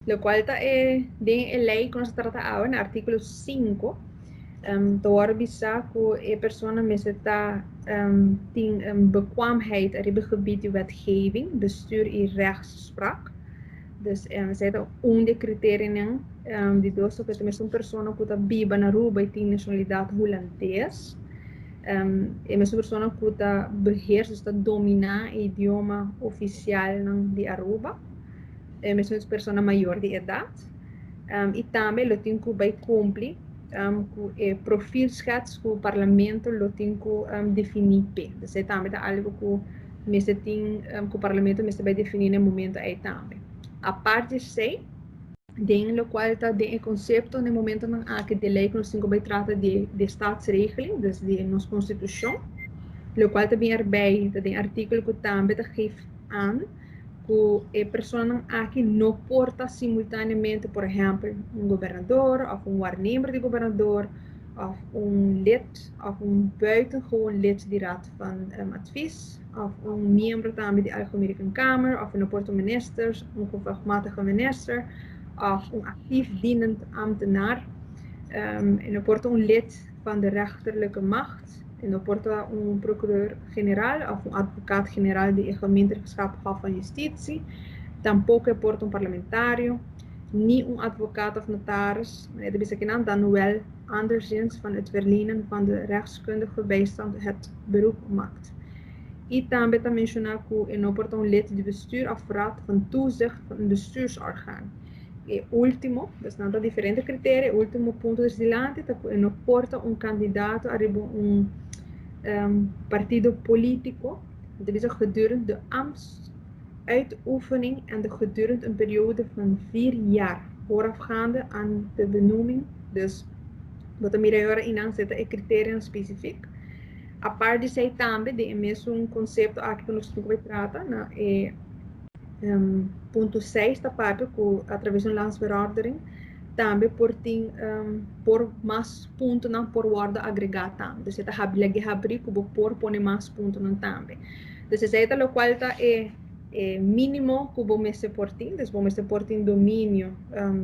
Lokual ta e den e lei ku nos ta trata awe na artíkulo 5, ta wòrdu bisá ku e persona mester ta tin bekwaamheid riba e gebied di wetgeving, bestuur i rechtspraak. Dus esei ta un di e kriterianan. Di dos ta ku e ta mester un persona ku ta biba na Aruba i tin nashonalidat hulandes. E mester un persona ku ta beheers, dus ta dominá e idioma ofisialnan di Aruba. E mester un persona mayor di edat. I tambe lo tin ku bai kumpli ku e profielschets ku parlamento lo tin ku definí p'e. Dus esei tambe ta algu ku mester tin ku parlamento mester bai definí na e momento ei tambe. Apart di esei, den lokual ta den e konsepto na e momentonan aki di e lei ku nos tin ku bai trata di de staatsregeling, dus di nos konstitushon, lokual ta bin erbij ta den artíkulo ku tambe ta geef aan ku e personanan aki no por ta simultáneamente, por ehèmpel, un gobernador òf un waarnemer di gobernador òf un lid òf un buitengewoon lid di Raad van Advies òf un miembro tambe di Algemene Rekenkamer òf no por ta un minister, un gevolgmatige minister òf un actief dienend ambtenaar. E no por ta un lid van de rechterlijke macht. E no por ta un procureur-generaal of un advocaat-generaal di e Gemeenschap Hof van Justitie. Tampoco e por ta un parlamentario, ni un advocaat of notaris. Manera ta bisa kinan, dan wel anderszins van het verlenen van de rechtskundige bijstand het beroep maakt. I tambe ta menciona cu e no por ta un lid di bestuur of raad van toezicht van een bestuursorgaan. E último, dus nan ta diferente criterio, e último punto des dilanti ta ku e no por ta un kandidato ariba un partido polítiko, nan ta bisa gedurende de ambtsuitoefening en de gedurende een periode van 4 jaar voorafgaande aan de benoeming. Dus bo ta mira e ora einan si ta e criterianan specifiek. Apart di esei tambe den e mesun konsepto aki ku nos tin ku bai trata na e punto 6 ta papia ku atraves di un landsverordening tambe por tin por mas puntonan por wòrdu agregá tambe. Dus e ta lag'é habrí ku bo por pone mas puntonan tambe. Dus esei ta lokual ta e mínimo ku bo mester por tin. Dus bo mester por tin dominio,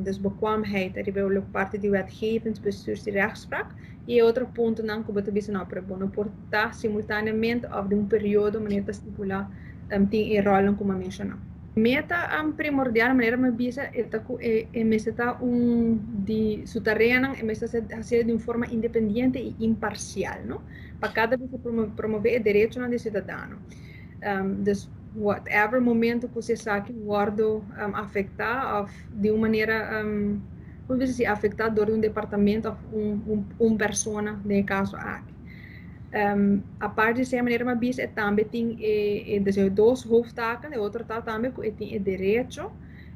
dus bekwaamheid riba e parti di wetgevend, bestuurs i rechtspraak. I e otro puntonan ku bo ta bisa no, pero bo no por ta simultáneamente òf den un periodo manera ta stipulá tin e ròlnan ku mi a menshoná. Meta primordial manera mi a bisa e ta ku e mester ta un di su tareanan e mester ser hasié di un forma independiente i imparsial, no? Pa kada bes e promové e derechonan di siudadano. Dus whatever momento ku si esaki wòrdu afektá òf di un manera, como bisa si afektá dor di un departamento òf un persona den e kaso aki. Aparte di esei manera mi a bisa e tambe tin e e dos hoofdtaken, e otro ta tambe ku e tin e derecho,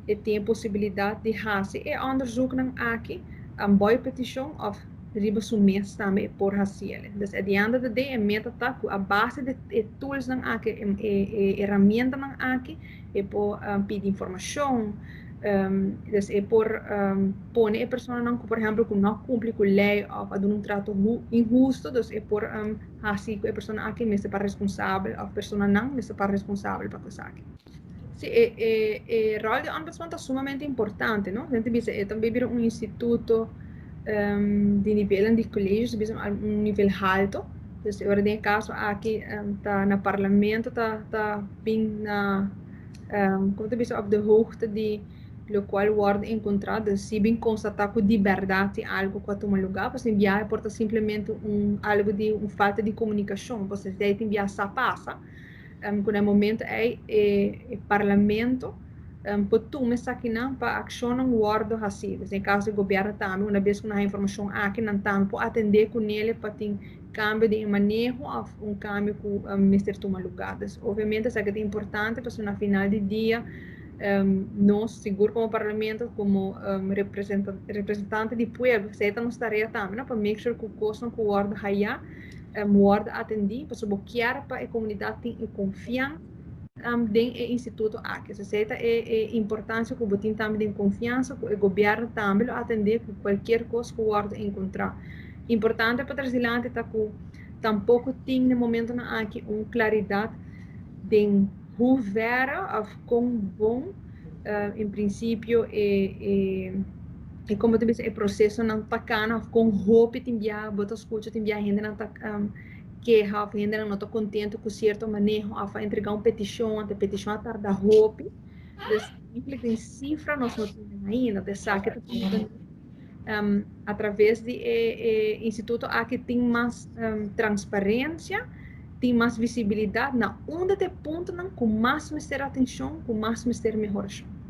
e tin e posibilidat di hasi e onderzoeknan aki bou petishon òf riba su mes tambe e por hasi el. Dus at the end of the day e meta ta ku a base di e toolsnan aki, e herramientanan aki e por pidi informashon, dus e por pone e personanan ku por ehempel ku no a kumpli ku lei òf a duna un trato inhusto, dus e por hasi ku e persona aki mester para responsabel òf personanan mester para responsabel pa ku esaki. Si, e ròl di ombudsman ta sumamente importante, no? Hende bisa e tambe bira un instituto di nivelnan di colegio, bisa un nivel halto. Dus e ora den e kaso aki ta na parlamento ta bin na, como ta bisa, op de hoogte di lokual wòrdu enkontrá. Dus si bin konstatá ku di bèrdat tin algu ku a tuma lugá, pasobra tin biaha por ta simplemente un algu di un falta di komunikashon, pasobra esei tin biaha sa pasa. Ku na e momento ei e parlamento por tuma esakinan pa akshonnan wòrdu hasí. Dus den kaso di gobièrnu tambe una bes ku nan haña informashon aki nan tambe por atendé kunele pa tin kambio den e maneho òf un kambio ku mester tuma lugá. Dus obviamente esaki ta importante pasobra na final di dia nos sigur komo parlamento komo representante di pueblo esei ta nos tarea tambe no pa make sure ku kosnan ku wòrdu hayá wòrdu atendí pasobra bo kier pa e komunidat tin e konfiansa den e instituto aki. So esei ta e importansia ku bo tin tambe den konfiansa ku e gobièrnu tambe lo atendé ku kualkier kos ku wòrdu enkontrá. Importante pa tras dilanti ta ku tampoko tin na e momentonan aki un klaridat den hoeverre òf kon bon. En prinsipio, e kon bo ta bisa, e prosesonan ta kana òf kon hopi tin bia bo ta skucha, tin bia hendenan ta keha òf hendenan no ta kontentu ku sierto maneho òf a entregá un petishon, anto e petishon a tarda hopi. Dus eigenlijk den sifra nos no tin ainda. Esaki ta atraves di e instituto aki tin mas transparensia, tin mas visibilidat na unda ta e puntonan ku mas mester atenshon, ku mas mester mehorashon.